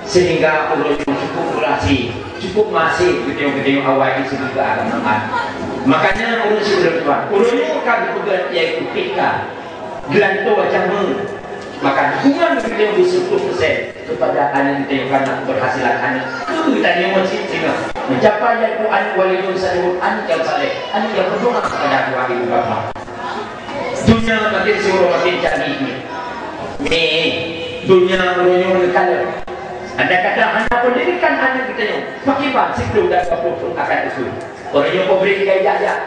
Sehingga ureueng nyoe cukup berhasil, cukup masif geutanyoe-geutanyoe awai di segi keagamaan. Makanya ureueng sikureueng tuan, ureueng nyoe ka geupeugah yaitu P K, geulantoe jameun. Maka dukungan geutanyoe beuseumploh persen kepada aneuk geutanyoe karena keberhasilan aneuk. Keu tanyoe cit singoh mencapai yaitu aneuk wali nyoe saluhut aneuk nyang saleh, aneuk nyang berdoa kepada kedua ibu bapa. Dunia makin suruh makin canggih ni. Ni, dunia uroe nyoe neukalon. Andai kata hana pendidikan aneuk geutanyoe, pakriban siplôh dan dua ploh thôn akan ukeue. Uroe nyoe pabrik ka jak-jak.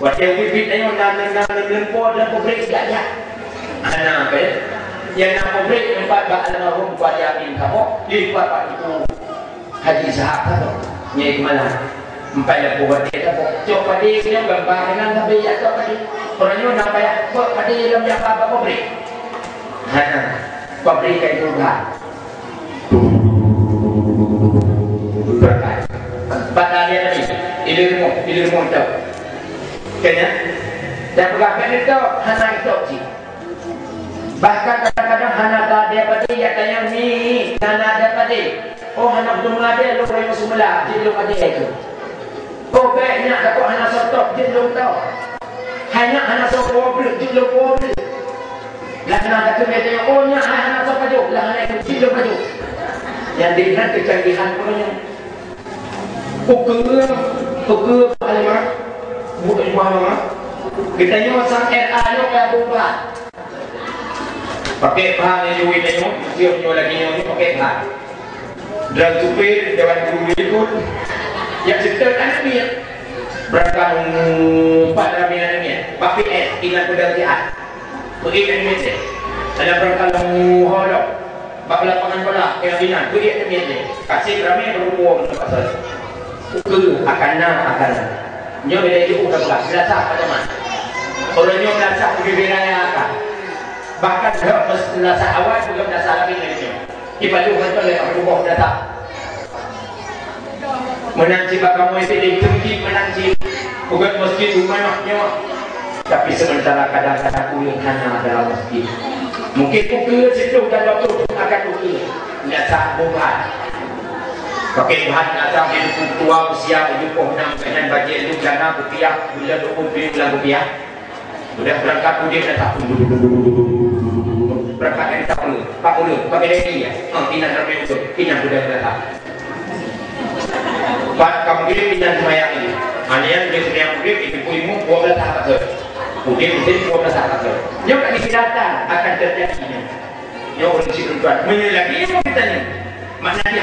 Watèe ubit-ubit nyoe na, na, na, na, na, lempo, lempo brek jak-jak. Hana apa ya? Nyang na pabrik empat bak almarhum Buya Amin Saboh, di empat bak Teungku Haji Sahab Saboh. Nyai keumalang. Empat lempo watèe Saboh. Cok padé nyoe gambar dengan sabe jak cok padé. Orang nyoe na payah cok padé dalam jak bak pabrik. Hana. Pabrik kain pulsa. Berangkat. Bak dia tadi, ileumèe, ileumèe tau. Kayaknya, dan peugah kat dia tau, hana itôp cit. Bahkan kadang-kadang hana ada padé, ya tanya ni, hana ada padé. Oh, hana beutôi ada, lu orang semula, dia lu ada itu. Oh, bèk nyak takot hana soe tôp, jeuet lôn tôp. Hai nyak hana soe po breuh, jeuet lôn po breuh. Lah na takheun lé teuh, oh nyak hai hana soe pajoh, lah hana ikheun, jeuet lôn pajoh. Nyan deh nyan keucanggihan ureueng nyoe. Ukeue, ukeue Pak Halimah, bu-, buah lama. Geutanyoe sang R A nyoe ka bungkah. Pakai bahan yang jui tengok, siap nyoe lagi nyoe ni pakai bahan. Dan supir, jalan guru ikut. Yang cerita kan ni. Berangkat empat ramai anak ni. Pakai S, ingat pedang sihat. Pergi kan ni. Ada berangkat lawan holok. Bak lapangan bola, kena binan. Pergi kan ni. Kasih ramai berkumpul tempat saya. Ukeue, akan na, akan na. Nyoe beda jeuet udah belah, belasah pada mana. Orang nyoe belasah, lebih beda ya akan. Bahkan dah belasah awal juga belasah lagi dari nyoe. Di Palu betul ya, Palu boh belasah. Menang cit bak kamoe sini, tinggi menang cit. Bukan masjid rumah nyoe. Tapi sementara kadang-kadang ulun hana dalam masjid. Mungkin ukeue siplôh dan dua plôh akan ukeue. Dasar bukan. Pakai bahan dasar di buku tua usia tujuh puluh enam dengan bajik lu jana kupiah bulan dua puluh tujuh bulan kupiah. Udah berangkat udah datang. Berangkat dari tak perlu, tak perlu, pakai dari dia. Ha, pindah dari itu, pindah udah datang. Pak kamu dia pindah semayang ini. Hanya dia semayang dia itu pun ilmu dua belas tahun tu. Udah mungkin dua belas tahun tu. Dia tak bisa datang akan terjadi. Nyoe ureueng syiek tuan. Meunyoe lagèe nyoe geutanyoe, makna jih